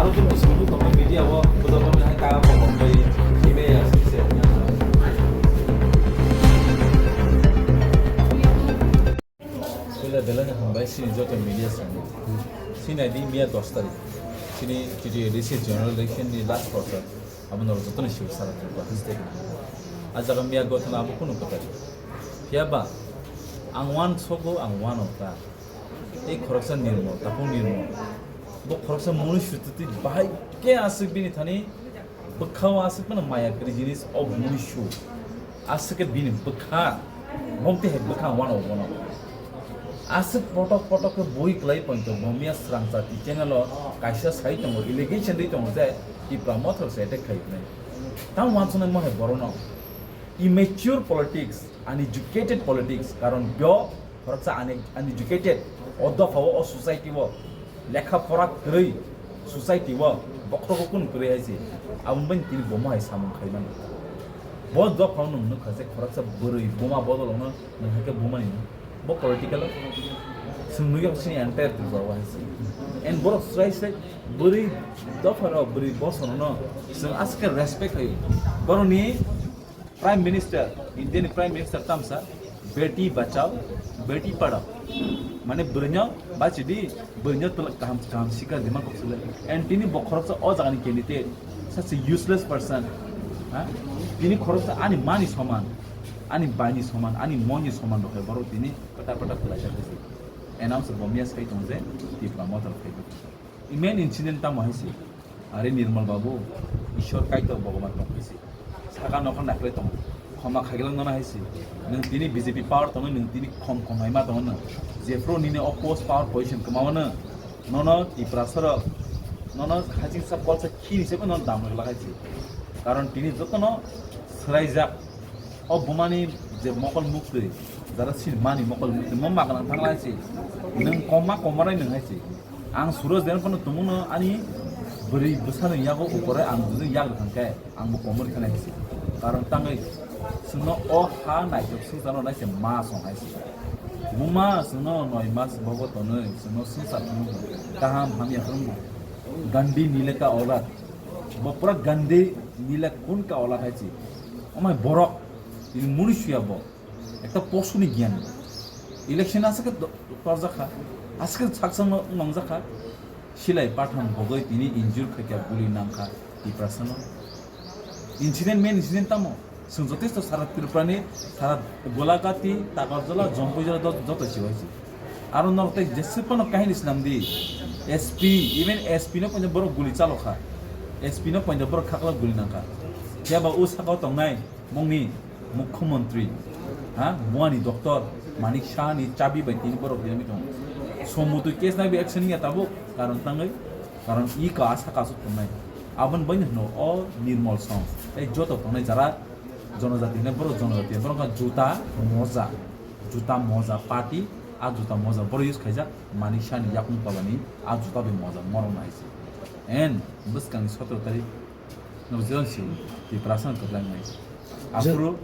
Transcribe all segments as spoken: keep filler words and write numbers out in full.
Joto musulmani tongo media o, bodogo hai ta ko ko bai email ya sise. Pele belai no hambai sini joto media sani. Sini di miya dos tarik. Sini T T A D C general election ni last quarter. Abo norok joto ni sibuk sara Tripura state. A jaga miya gotna abo kunu kwtai. Phiya ba ang wan sogo ang wan ota. Tei khoroksa Nirmal, Tapung Nirmal. Bo khoroksa munusu twi bahai khe aswk bini thani bwkha o aswk phano maya kwrwi jinis o munusu. Aswk khe bini bwkha, bo tei hai bwkha wano bono. Aswk potok potok khe bui kwlai poito bo miya Srangchati channel o kaisa sai tongo, allegation ri tongo je Tipra Motha se attack khai hwnwi. Tamo wansuknai mo hai borokno. Immature politics, uneducated politics, karon bo khoroksa une-, uneducated, o dopha o, o society o lekha pora kwrwi society o bokhorogo kunu kwrwi hai se, aboni bai tini bomo hai samung khai mano. Bo dopha o nwng nukha je khoroksa bwrwi buma bodol wngno nwng hai khe bumani nwng. Bo political o chwng nukya sini entire Tripura o hai se. And borok srai srai bwrwi dopha rok bwrwi bosorokno chwng aswk khe respect khai borokni Prime Minister, India ni Prime Minister tamsa, "Beti bachao, beti padhao." Mane bwrwino bachidi, bwrwino twla kaham, kaham sikha dima kok sile. And tini bo khoroksa o jaga ni candidate, such a useless person. Ha? Tini khoroksa ani mani soman, ani baini soman, ani moni soman rok hai borok tini pata pata khwlaijak khe se. Announce bo miya sai tong je, Tipra Motha rok khai. I main incident tamo hai se. Are Nirmal Babu, Ishwar Kaitor Bhogoban tong hai se. Saka nokha naikhlai tongo. Khoma khaiglak nono hai se. Nwng tini B J P power tongo, nwng tini khom khom hai ma tongo nwng. Jephru nini o post power position kwmao nwng. Nono Tiprasa rok, nono haching sa kolsa khini se nono dam rwglak hai se. Karon tini jotono swraijak. O bumani je mokol muktwi, jara sin mani mokol muktwi, mo magwlang thang lai si. Nwng koma komoroi nwng hai si. Ang Suraj Deno phano tongmano ani bwrwi bwsano yago ukore ang bujui yak rwkha khe ang bo komor khe nai si. Karon tangwi chwngno o ha naithok swngcharno nai se ma song hai si. Buma chwngno noi mas bobo tonwi chwngno swngchar phunukgo, kaham hamya phunukgo. Gandhi nile ka aulad. Bo pura Gandhi nile kun ka aulad hai si. Omai borok, ini munusuya bo. Ekta posu ni giyan. Election aswk khe do-, torjak kha. Aswk khe saksa no nongjak kha. Silai patham bogoi tini injure khaikha, guli nangkha Tiprasa no. Incident, main incident tamo? Chwng jotesto sara Tripura ni, sara Golagati, Takarjala, Jampuijala do-, joto si hoisi. Aro norok tei jeswk phano kahini swnam di. S P, even S P no poito borok guli chalo kha. S P no poito borok khakla guli nangkha. Phiya ba o saka o tongnai mungni mukhyamantri, ha, buani doctor Manik Saha ni chabi bai tini borok rimwi tongo. Somutwi case nai bo action ya tabuk, karon tangwi, karon i ka asa kasu tongnai. Aboni bai hino o Nirmal song. Tei joto tongnai jara jonojati hinai borok jonojati, borok wngkha juta moja, juta moja party, a juta moja borok use khaijak Manik Saha ni yakung tola ni a juta bai moja morok nai se. En bwskang ni sotoro tarik no jang si Tiprasa kwblangnai. Aphuru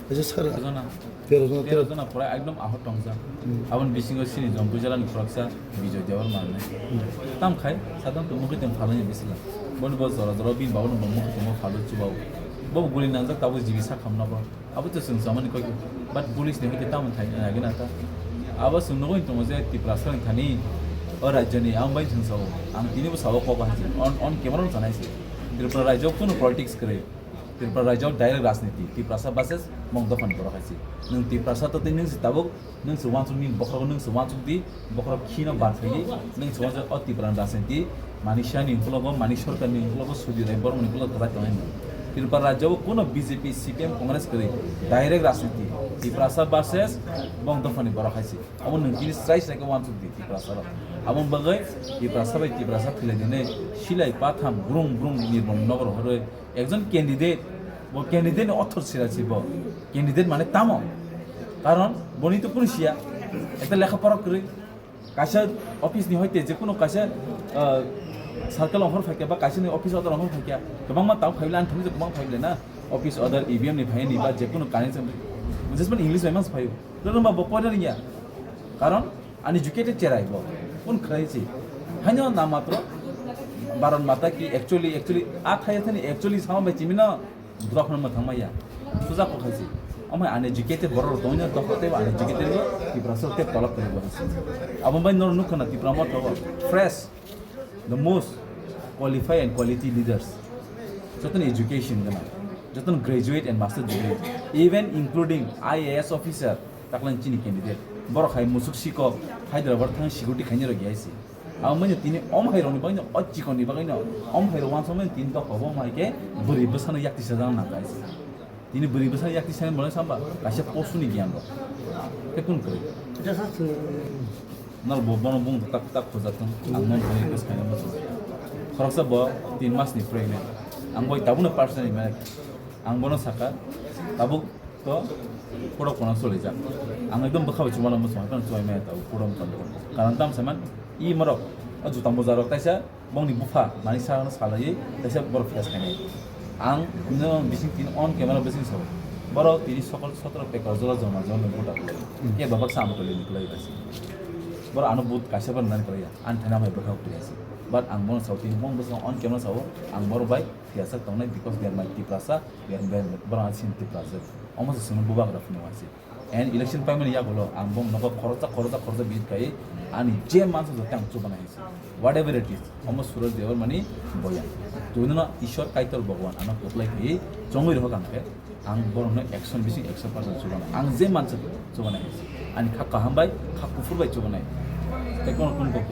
Kaisa sara. Tero jona, tero jona, tero tero jona pura ekdom ahor tongjak. Hmm. Aboni bisingo sini Jampuijala ni khoroksa Bijoy Debbarma hinwi. Hmm. Tam khai, sadam to mukhuitwng phalwi ni bisila. Boni bo jora jora bini babu no bo mukhuitwng phalwi chubao. Bo guli nangjak tabuk jibi sakham nogo. Abo to chwng chamani koi. But police ni hoite tamo thai nai gina ta. Abo chwng nugwi tongo je Tiprasa ni thani o rajya ni ang bai chwng sao. Ang tini bo sao kok hai. On, on camera no chanai se. Tripura rajya o kunu politics kwrwi. Tripura rajyo direct rajniti, Tiprasa versus mong dophani borok hai se. Nwng Tiprasa to tei nwng se tabuk, nwng se wansuk nini bokhorok, nwng se wansuk di, bokhorok khino bar khaidi, nwng se wansuk o Tiprani rajniti, Manik Saha ni ukologo, Manik Sarkar ni ukologo, Sudhir Rai Bormani ukologo kwrak tongnai nwng. Tripura rajyo o kuno B J P, C P M, Congress kwrwi, direct rajniti, Tiprasa versus mong dophani borok hai se. Abo nwng tini srai srai khe wansuk di Tiprasa rok. Aboni bagwi Tiprasa bai Tiprasa thwilai dinai silai patham brung brung ni Nirmal Nagar horoi Ekjon candidate, bo candidate ni othor sira si bo. Candidate mane tamo? Karon boni to kunu siya. Ekta lekha pora kwrwi. Kaisa office ni hoite je kuno kaisa, ah, circle ongkhor phaikya ba kaisa ni office order ongkhor phaikya. Kwbangma tamo phaibla ang thangwi kwbang phaible na. Office order E V M ni phai ni ba je kuno current se. Just man English bai mas phaio. Rwrwngba bo pore rwngya. Karon Uneducated cherai bo. Kun khlai si. Haino na matro Bharat Mata ki actually, actually, a thaya thani actually sama bai chimino drok no thangma ya. Suja ko khaisi. Amai uneducated borok rok tongino tokho tei uneducated no Tiprasa tei tolak tongwi bo khaisi. Abo bai nor nukha na Tipra Motha o fresh, the most qualified and quality leaders. Jotono education gana, jotono graduate and master degree, even including I A S officer, taklang chini candidate. Borok hai musuk sikok, Hyderabad thang security khaini rok yaisi. Abo manya tini om hai rokni bagwi no, o chikon ni bagwi no, om hai rok wansong manya tini dok hobo mai ke bwrwi bwsano yak tisa jang nang kaisa. Tini bwrwi bwsano yak tisa ni bolai samba kaisa post ni giyan rok. Te kun kwrwi. Nal bo bono bung tak tak khojak tong. Ang non thani request khaina mo. Khoroksa bo tin mas ni pregnant. Ang boi tabuna personally mane. Ang bono saka tabuk to pura kona solijak. Ang ekdom bwkha bai chuma lama chuma, kono chuma maya tau pura mukha mukha. Karon tam saman, i morok, o juta moja rok taisa, bongni bupha, mani sa salai, taisa borok face khainai. Ang no bising tin on camera bising sabo. Borok tini sokol sotro pekar jola joma joma buta. Ke babak sa amtoli niklai basi. Borok ano but kaisa ban nani klai ya. An thana mai bwkha ukri asi. But ang bono sao tini bong bwsang on camera sao, ang borok bai tiasa tongnai because they are my Tiprasa, they are, they are, borok ang sin Tiprasa. Omo se sunu bubagra phunu asi. And election paimani yagulo ang bong nogo khoroksa, khoroksa, khoroksa bid kai ani je mansa jote ang chubana hai se. Whatever it is, omo Suraj Debbarmani boya. Tubunino Ishwar Kaitor Bhagwan ano kwplai kai chongwi rohok ang khe, ang borokno action bising action percent chubana. Ang je mansa chubana hai se. Ani kha kaham bai, kha kuphur bai chubana. Tei kono kun kok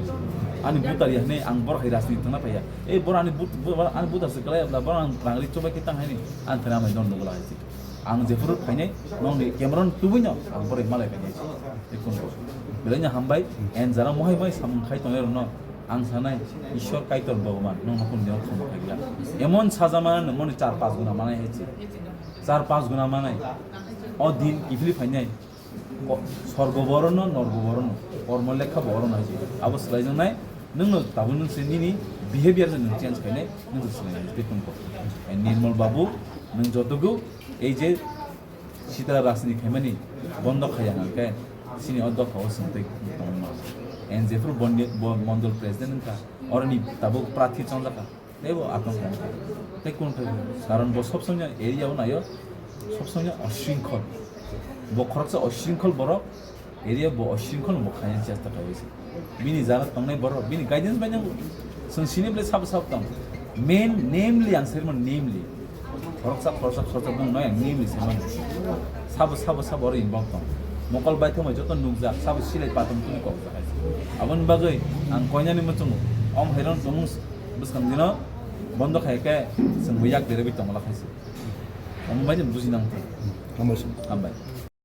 ani butar ya hne ang borok hai rajniti thangna phaiya. Ei borok ani but, borok ani butar se kalai abla borok ang rangri chubai khe tang haini. Ang thana mai don nugula hai se. Ang jephuru phainai, nokni camera no tubui no, ang borok malai phainai. Ekun bo. Belai no hambai, and jara mohai mohai samung khai tongnai rokno, ang sanai, Ishwar Kaitor Bhagwan, nokno kun diyo khama khai gila. Emon sajama no moni char pas guna manai hai se. Char pas guna manai. O din kiphilwi phainai. Ko-, sorgo borono, norgo borono, kormo lekha borono hai se. Abo swlaijaknai, nwngno tabuk nwng se nini behavior se nwng change khainai, nwng se swlainai, tei phone ko. Eh, Nirmal Babu, nwng jotogo, ei je sitra rajniti khaimani bondo khaiya hwnkhe, chini o dopha o chwng tei tongma. And jephru bondi-, bo-, mondol president wngkha, oroni tabuk prathi chongjak kha. Teibo atong kha. Tei kun khai karon bo sob somoi area o naio, sob somoi osringkhol. Bo khoroksa osringkhol borok, area bo osringkhol bo khaina chesta khlai se. Bini jara tongnai borok, bini guidance bai nang chwng sini bwle sabo sabo tong. Main namely ang sermon namely. Khoroksa, khoroksa, khoroksa bung noi ang namely sermon. Sabo, sabo, sabo oro involve tong. Mokol bai thumai joto nukjak, sabo silai patung tumi kok jak hai. Aboni bagwi ang koinani muchungo, om hairon tongmung bwskang dino bondo khai khe chwng bo yak berwi tongla khai se. Omo bai buji nang thai. Hambai se. Hambai.